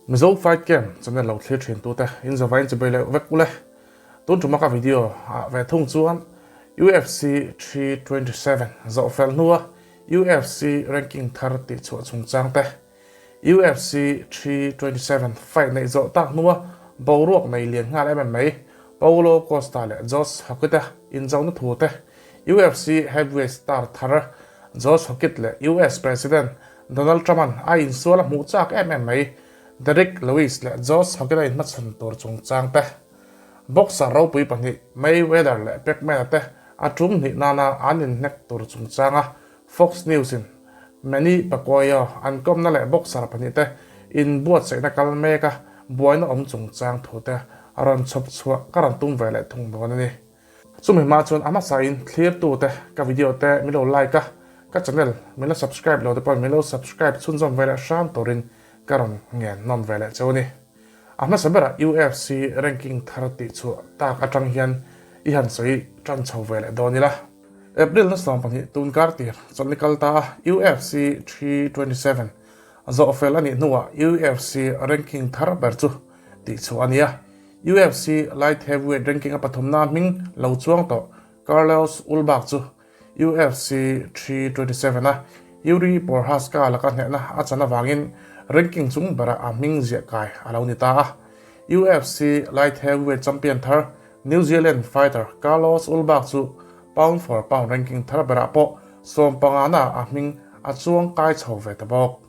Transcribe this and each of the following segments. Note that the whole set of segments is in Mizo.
Mizo Fight Camp channel lo thlir thin tute in zavain chibei leh vek ule. Tun tuma ka video ah ve thung chuan UFC 327 zawh fel hnua UFC ranking thar tih chhuah chungchang te, UFC 327 fight neih zawh tak hnua boruak nei lian nghal em em mai Paulo Costa leh Josh Hokit-a inzona thu te, UFC heavyweight star thar Josh Hokit leh US President Donald Trump-a'n a insual a hmuh chak em em mai Derrick Lewis leh Josh Hokit-a inhmachhawn tur chungchang te, boxer ropui pahnih Mayweather leh Pacman-a te a tum hnih nana an inhnek tur chungchanga Fox News-in Manny Pacquiao an kawmna leh boxer pahnihte inbuatsaihna kal meka buaina awm chungchang thute a rawn chhawp chhuah ka rawn tum ve leh thung dawn a ni. Chumi hma chuan a hmasain thlirtute ka video te min lo like a, ka channel min la subscribe lo te pawhin min lo subscribe chhunzawm ve leh hram turin ka rawn ngen nawm ve leh cheu a ni. A hmasa berah UFC ranking thar tih chhuah tak atang hian i han sawi tan chho ve leh dawn ila. April na 12 tun kar tir chawlhni kal ta a UFC 327 zawh fel a nih hnuah UFC ranking thar ber chu tih chhuah a ni a. UFC light heavyweight ranking a pathumna hming lo chuang tawh Carlos Ulberg chu UFC 327 a Yuri Prochazka laka hnehna a chan avangin ranking chung berah a hming ziah kai a lo ni ta a. UFC light heavyweight champion thar New Zealand fighter Carlos Ulberg chu pound for pound ranking thar berah pawh sawmpangana a hming a chuang kai chho ve ta bawk.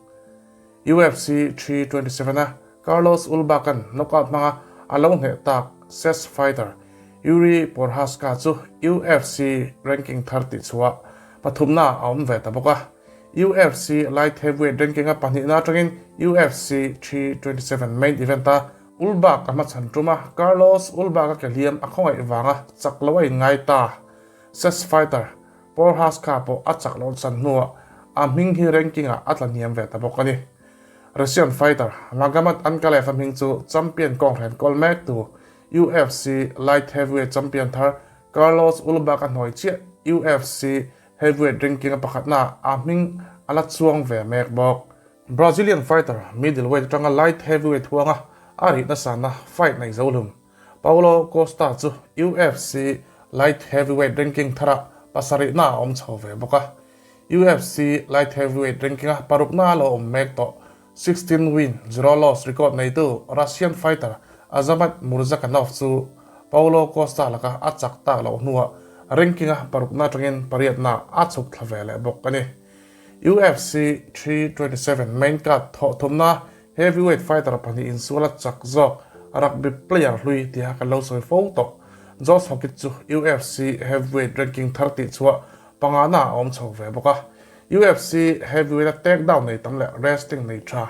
UFC 327 a Carlos Ulberg-a'n knockout hmanga a lo hneh tak Czech fighter Yuri Prochazka chu UFC ranking thar tihchhuah pathumna a awm ve ta bawk a. UFC light heavyweight ranking-a pahnihna atangin UFC 327 main event-a Ulberg a hmachhan tum a, Carlos Ulberg-a ke hliam a khawngaih vanga chak lo a inngai ta. Czech fighter Prochazka pawh a chak loh chan hnuah a hming hi ranking-ah a tla hniam ve ta bawk a ni. Russian fighter Magomed Ankalaev-a hming chu champion kawnghren kawl mektu UFC light heavyweight champion thar Carlos Ulberg-a hnuai chiah UFC heavyweight ranking-a pakhatnaah a hming a la chuang ve mek bawk. Brazilian fighter middleweight atanga light heavyweight huanga a rih nasana fight nei zo hlum Paulo Costa chu UFC light heavyweight ranking tharah pasarihna a awm chho ve bawk a. UFC light heavyweight ranking-a parukna a lo awm mek tawh 16 win, zero loss record neitu Russian fighter Azamat Murzakanov chu Paulo Costa laka a chak tak loh hnuah ranking-a parukna atangin pariatna a chhuk thla ve leh bawk a ni. UFC 327 main card thawh thumna heavyweight fighter pahnih insuala chak zawk rugby player hlui tia kan lo sawi fo tawh. Josh Hokit chu UFC heavyweight ranking thar tih chhuah pangana a awm chho ve bawk a. UFC heavyweight a takedown nei tam leh wrestling nei tha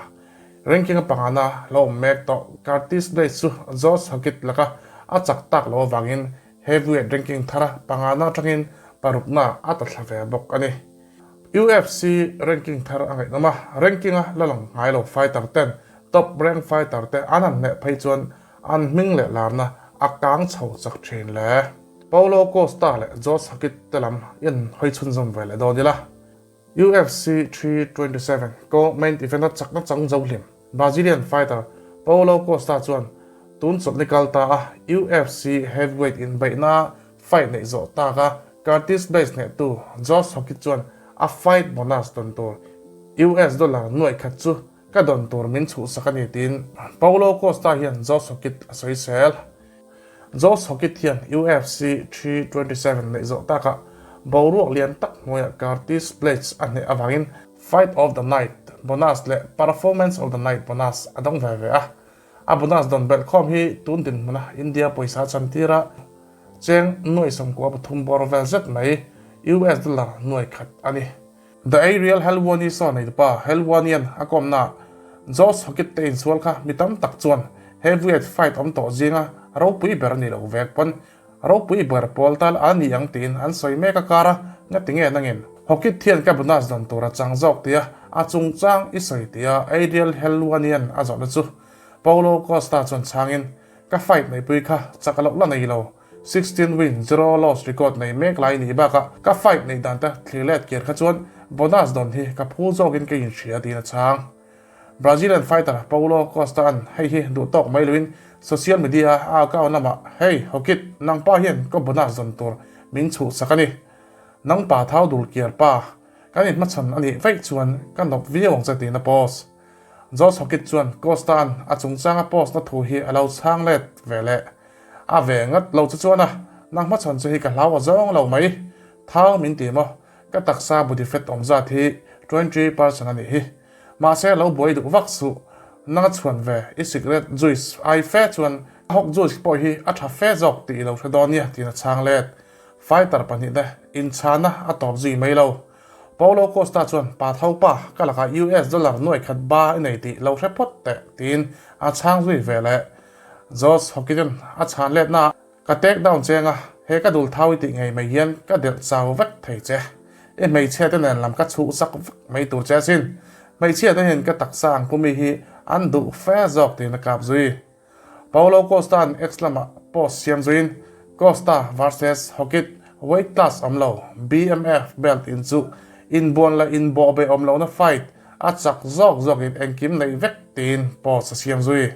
ranking a pangana lo awm mek tawh Curtis Blaydes chu Josh Hokit laka a chak tak loh avangin heavyweight ranking thara pangana atangin parukna a ta thla ve bawk a ni. UFC ranking thar a ngaihnawm a, ranking a la lang ngai lo fighter ten top rank fighter te an han hneh phei chuan an hming leh larna a kang chho chak thin le. Paulo Costa leh Josh Hokit te lam in hawi chhunzawm ve leh dawn ila. UFC 327 ko main event a chakna chang zo hlim Brazilian fighter Paulo Costa chuan tun chawlhni kal ta a UFC heavyweight inbeihna Fight neih zawh tak a, Curtis Blaydes hnehtu Josh Hokit chuan a fight bonus dawn tur US dollar nuaih khat chu ka dawn tur min chhuhsak a ni tiin Paulo Costa hian Josh Hokit a sawisel. Josh Hokit hian UFC 327 neih zawh takah boruak lian tak hnuaiah Curtis Blaydes a hneh avangin Fight of the Night bonus leh Performance of the Night bonus a dawng ve ve a. A bonus dawn belh khawm hi tun dinhmuna India pawisa chantir a cheng nuai 13 bawr vel zet mai, US dollar nuai khat a ni. The Ariel Helwani saw nei tupa Helwanian a kawmna Josh Hokit te insual kha mi tam tak chuan heavyweight fight awm tawh zinga ropui ber a ni lo vek pawn ropui ber pawl tal a ni ang tiin an sawi mek a kar a, ngati nge nangin Hokit hian ka bonus dawn tur a chang zawk tia a chungchang i sawi tia Ariel Helwanian a zawhna chu Paulo Costa chuan chhangin Ka fight neihpui kha chak a loh la nei lo. 16 win, zero loss record nei mek lai nih bakah ka fight neih dan te thlir let kir kha chuan bonus dawn hi ka phu zawkin ka inhria tiin a chhang. Brazilian fighter Paulo Costa-a'n hei hi duh tawk mai loin social media-a a account lamah, Hey, Hokit, nangpa hian ka bonus zawn tur min chhuhsak a ni. Nangpa thau dul kiar pa, kan inhmachhawn a nih vaih chuan ka nawp viau ang che tiin a post. Josh Hokit chuan Costa-a'n a chungchanga post na thu hi a lo chhang let ve leh. A ve ngat lo chu chuan a, nang hmachhawn che hi ka hlau a zawng lo mai. Thau min ti maw? Ka taksa body fat awm zat hi 20% a nih hi. Mahse lo buai duh vak suh. Nanga chhuan ve i cigarette juice ai fe chuan a hawk juice pawh hi a tha fe zawk tih i lo hre dawn nia tiin a chhang let. Fighter pahnihte inchhana a tawp zui mai lo. Paulo Costa chuan pa tho pa ka lakah US dollar nuai khat ba i nei tih lo hre phawt teh tiin a chhang zui ve leh. Josh Hawkins a chhan letna Ka take down cheng a, he ka dul thau i tih ngei mai hian ka delh chau vek thei che. I hmeichhia te nen lam ka chhuh sak vek mai tur che asin. Hmeichhia te hian ka taksa ang pumi hi an duh fe zawk tiin a kap zui. Paulo Costa-a'n X lamah post siam zuiin, Costa versus Hokit weight class awm lo, BMF belt in chu inbuan leh inbawhbeh awm lohna fight a chak zawk zawkin engkim neih vek tiin post a siam zui.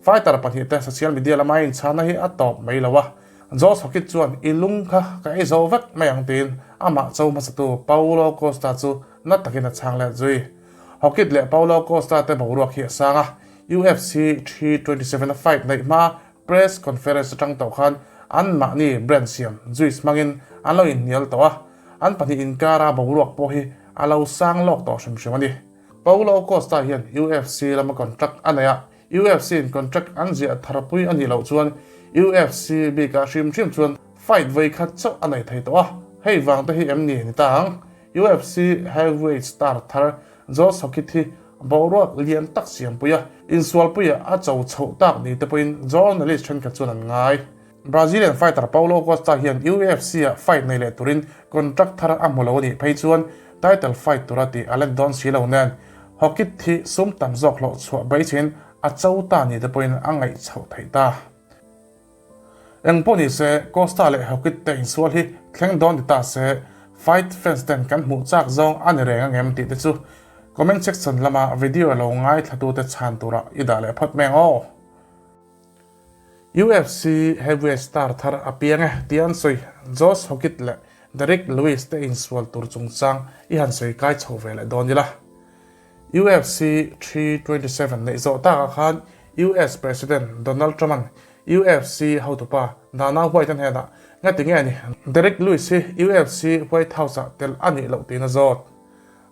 Fighter pahnihte social media lama a inchhana hi a tawp mai lo a, Josh Hokit chuan i lung kha ka ei zo vek mai ang tiin amah cho hmasatu Paulo Costa chu na takin a chhang let zui. Hokit leh Paulo Costa te boruak hi a sang a, UFC 327 a fight neih hma press conference atang tawh khan anmahni brand siam juice hmangin an lo inhnial tawh a, an pahnih inkara boruak pawh hi a lo sang lawk tawh hrim hrim a ni. Paulo Costa hian UFC lama contract a nei a, UFC in contract an ziah tharpui a nih loh chuan UFC bikah hrim hrim chuan fight vawi khat chauh a nei thei tawh a, hei vang te hi em ni ni ta ang? UFC heavyweight star thar Josh Hokit hi boruak lian tak siampui a, insualpuia a cho chhoh tak ni te pawhin journalist thenkhat chuan an ngai. Brazilian fighter Paulo Costa hian UFC-ah fight nei leh turin contract thar a hmu lo a nih phei chuan title fight tura tih a let dawn si lo nen Hokit hi sum tam zawk hlawh chhuah baichhin a cho ta ni te pawhin a ngaih chhoh theih ta. Eng pawh ni se, Costa leh Hokit te insual hi thleng dawn ti ta se, fight fans ten kan hmuh chak zawng a ni reng angem tih te chu comment section lama video lo ngaithlatute chhan turah i dah leh phawt mai ang aw. UFC heavyweight star thar a piang e tih an sawi. Josh Hokit leh Derrick Lewis te insual tur chungchang i han sawi kai chho ve leh dawn ila. UFC 327 neih zawh takah khan US President Donald Trump-a'n UFC hotupa Dana White-a hnenah ngati nge ni Derrick Lewis hi UFC White House-ah tel a nih loh tiin a zawt.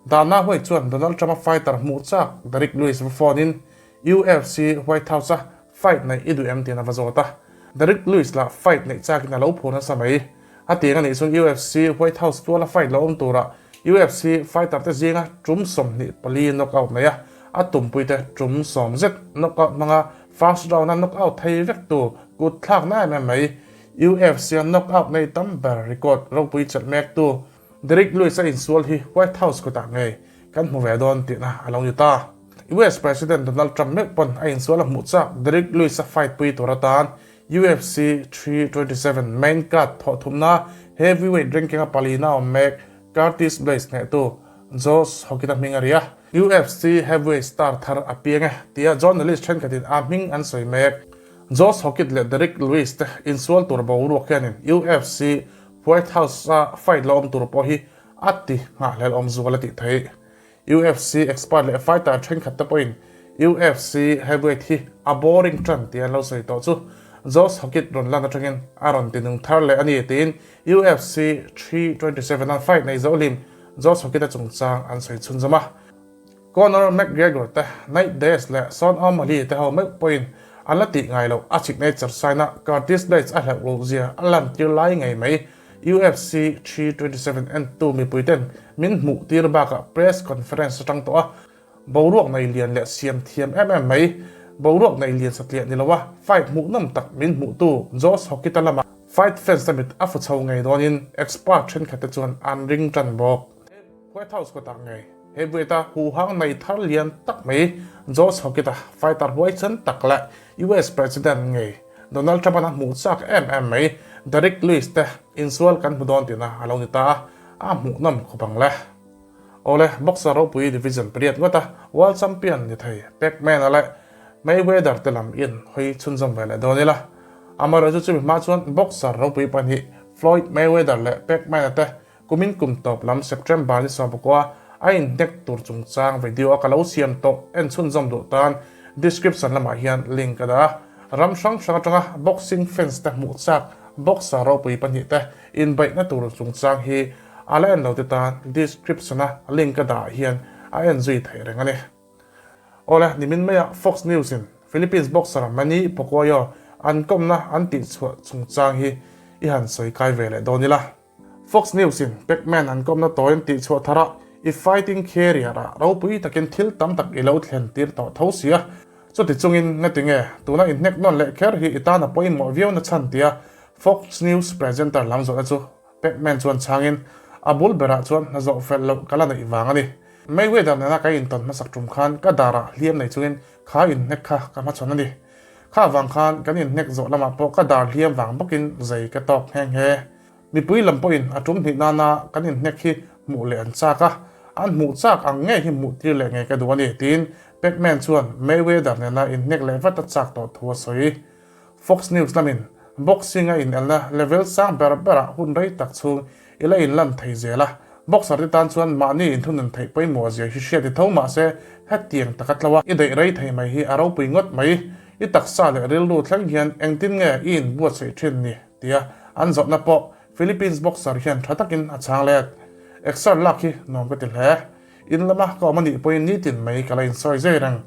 Dana White chuan Donald Trump-a fighter hmuh chak Derrick Lewis va phone-in UFC White House-a Fight neih i duh em tiin a va zawt a. Derrick Lewis lah fight neih chakin a lo phur nasa mai. A tiang a nih chuan UFC White House tuala fight lo awm turah UFC fighter te zinga tum 24 knockout nei a, a tumpui te tum sawm zet knockout hmanga first round a knockout thei vek tu kut thlak na em em mai. UFC a knockout nei tam ber record ropui chelh mek tu Derrick Lewis a insual hi White House kutah ngei kan hmu ve dawn tihna a lo ni ta. US President Donald Trump meuh pawn a insual a hmuh chak Derrick Lewis a fight pui tur atan UFC 327 main card thawh thumna heavyweight ranking a palina awm mek Curtis Blaydes hnehtu Josh Hokit-a hming a ri a. UFC heavyweight star thar a piang e tia journalist thenkhatin a hming an sawi mek. Josh Hokit leh Derrick Lewis te insual tur boruak hianin UFC White House-a fight la awm tur pawh hi a ti nghahhlelh awm zual a tih theih. UFC expert leh fighter thenkhat te pawhin UFC heavyweight hi a boring tan tih an lo sawi tawh chu Josh Hokit rawn lan atangin a rawn ti nung thar leh a ni tiin UFC 327 a fight nei zo hlim Josh Hokit-a chungchang an sawi chhunzawm a. Conor McGregor te, Nate Diaz leh Sean O'Malley te ho meuh pawhin an la tih ngai loh a signature sign-a Curtis Blaydes a hlauh loh zia a lantir lai ngei mai. UFC 327 entu mipuiten min hmuh tir bakah press conference atang tawh a, boruak nei lian leh siam thiam em em mai. Boruak nei lian satliah ni loa fight hmuhnawm tak min hmuhtu Josh Hokit-a lamah fight fans te mit a fu chho ngei dawnin expert thenkhat te chuan an ring tan bawk. White House kawtah ngei heavyweight a huhang nei thar lian tak mai Josh Hokit-a fighter huaisen tak leh US President ngei Donald Trump-a'n a hmuh chak em em mai Derrick Lewis te insual kan hmu dawn tihna a lo ni ta a, a hmuhnawm khawp ang le. Awle, boxer ropui division pariat ngawta world champion ni thei Pacman-a leh Mayweather te lam in hawi chhunzawm ve leh dawn ila. Amaherawhchu chumi hma chuan boxer ropui pahnih Floyd Mayweather leh Pacman-a te Kumin kum tawp lam September ni 11 a inhnek tur chungchang video a ka lo siam tawh en chhunzawm duh tan description lamah hian link a dah a. Ram hrang hrang atanga boxing fans te hmuh chak boxer ropui pahnih te inbeihna tur chungchang hi a la en lo te tan description a link a dah hian a en zui theih reng a ni. Awle, nimin maiah Fox News in Philippines boxer Manny Pacquiao an kawmna an tihchhuah chungchang hi i han sawi kai ve leh dawn ila. Fox News in Pacman an kawmna tawiin tihchhuah thar a, i fighting career ah ropui takin thil tam tak i lo thlen tir tawh tho sia. Chuti chungin ngati nge tuna inhnek nawn leh kher hi i tan a pawimawh viau na chhan tia Fox News presenter lam zawhna chu Pacman chuan chhangin a bul berah chuan hna zawh fel loh ka la neih vang a ni. Mayweather nena ka intawn hmasak tum khan ka darah hliam nei chungin kha inhnek kha ka hmachhawn a ni. Kha vang khan kan inhnek zawh lamah pawh ka dar hliam vang bawkin zei ka tawk nghe nghe. Mipui lam pawhin a tum hnih nana kan inhnek hi hmuh leh an chak a, an hmuh chak ang ngei hi hmuh tir leh ngei ka duh a ni, tiin Pacman chuan Mayweather nena inhnek leh vat a chak tawh thu a sawi. Fox News lamin boxing a inelna level sang ber berah hun rei tak chhung i la inlan thei zel a, boxer te tan chuan mahni inthunun theih pawimawh zia hi hriat i tho mah se hetiang taka tlo a i daih rei thei mai hi a ropui ngawt mai. I taksa leh rilru thleng hian engtin nge i inbuatsaih thin ni? Tia an zawhna pawh Philippines boxer hian tha takin a chhang let. Exer lak hi nuam ka ti hle. In lama ka awm anih pawhin nitin mai ka la insawi zai reng.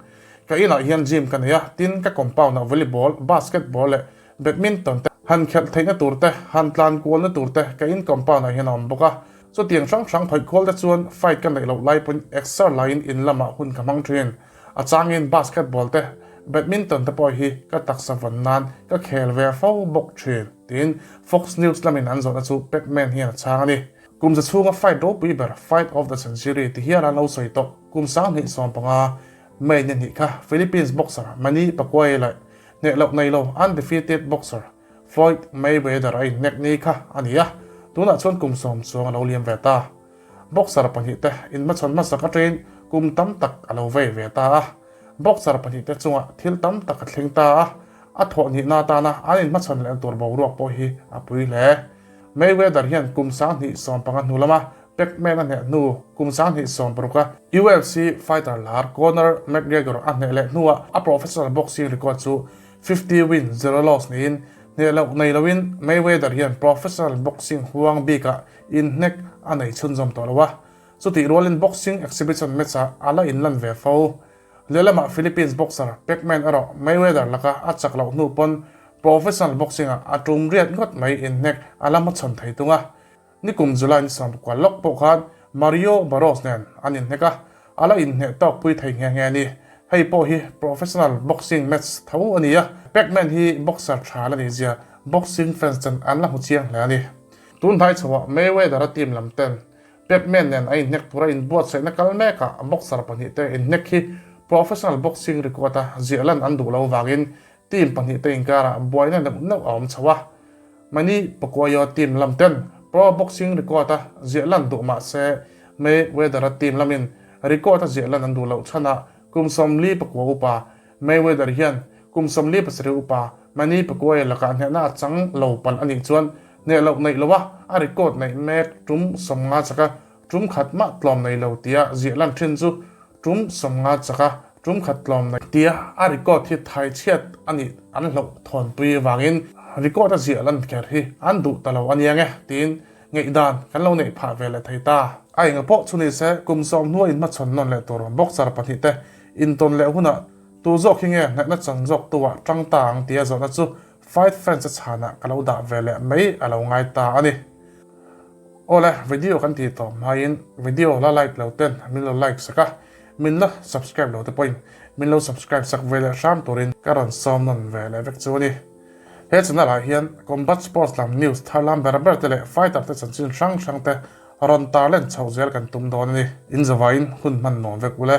Ka inah hian gym ka nei a, tin ka compound ah volleyball, basketball leh badminton te han khelh theihna tur te, han tlan kualna tur te ka in compound ah hian a awm bawk a. Chutiang hrang hrang khawih kual te chuan fight ka neih loh lai pawhin exer laiin in lamah hun ka hmang thin. A changin basketball te, badminton te pawh hi ka taksa vawn nan ka khel ve fo bawk thin, tiin Fox News lamin an zawhna chu Pacman hian a chhang a ni. Kum za chhunga fight ropui ber Fight of the Century ti hian an lo sawi tawh. Kum 2015 May ni hnih kha Philippines boxer Manny Pacquiao leh hneh loh nei lo undefeated boxer Floyd Mayweather a inhnek ni kha a ni a, tunah chuan kum sawm chuang a lo liam ve ta. Boxer pahnihte inhmachhawn hmasak atangin kum tam tak a lo vei ve ta a. Boxer pahnihte chungah thil tam tak a thleng ta a, a thawh hnihna atana an inhmachhawn lehna tur boruak pawh hi a pui hle. Mayweather hian kum 2015 hnu lama Pacman a hneh hnu kum 2016 a UFC fighter lar Conor McGregor a hneh leh hnuah a professional boxing record chu 50 win, zero loss niin hneh loh nei loin Mayweather hian professional boxing huang bikah Inhnek a nei chhunzawm tawh lo a, chutih rualin boxing exhibition match-ah a la inlan ve fo. Lehlamah Philippines boxer Pacman erawh Mayweather laka a chak loh hnu pawn professional boxing-ah a tum riat ngawt mai inhnek a la hmachhawn thei tung a. Nikum July ni 19 lawk pawh khan Mario Barros nen an inhnek a, a la inhneh tawk pui thei nghe nghe a ni. Hei pawh hi professional boxing match tho a ni a, Pacman hi boxer tha la nih zia boxing fans ten an la hmu chiang hle a ni. Tun hnai chhoah Mayweather-a team lam ten Pacman nen a inhnek tura inbuatsaihna kal mekah boxer pahnihte inhnek hi professional boxing record-a ziah lan an duh lo vangin team pahnihte inkarah buaina neuh neuh a awm chho a. Manny Pacquiao team lam ten pro boxing record-a ziah lan duh mah se Mayweather-a team lamin record-a ziah lan an duh loh chhanah kum 44 upa Mayweather hian Kum 47 upa Manny Pacquiao lakah hnehna a chang lo palh a nih chuan hneh loh neih loa a record neih mek tum 50 chaka tum khat mah tlawm nei lo tia ziah lan thin chu tum 50 chaka tum khat tlawm nei tia a record hi thai chhiat a nih an hlauh thawnpui avangin record a ziah lan kher hi an duh ta lo a nia nge tiin ngaihdan kan lo neih phah ve leh thei ta. A enga pawh chu ni se kum sawm hnua inhmachhawn nawn leh tur boxer pahnihte intawn leh hunah Tu zawk hi nge hnehna chan zawk tu ah tang ta ang tia zawhna chu Fight Fans a chhanah ka lo dah ve leh mai a lo ngai ta a ni. Awle, video kan tih tawh hmain video la like lo ten min lo like sak a, min la subscribe lo te pawhin min lo subscribe sak ve leh hram turin ka rawn sawm nawn ve leh vek chu a ni. He channel ah hian combat sports lam news thar lam ber ber te leh fighter te chanchin hrang hrang te rawn tarlen chhoh zel kan tum dawn a ni. In zavaiin hun hman nuam vek ule.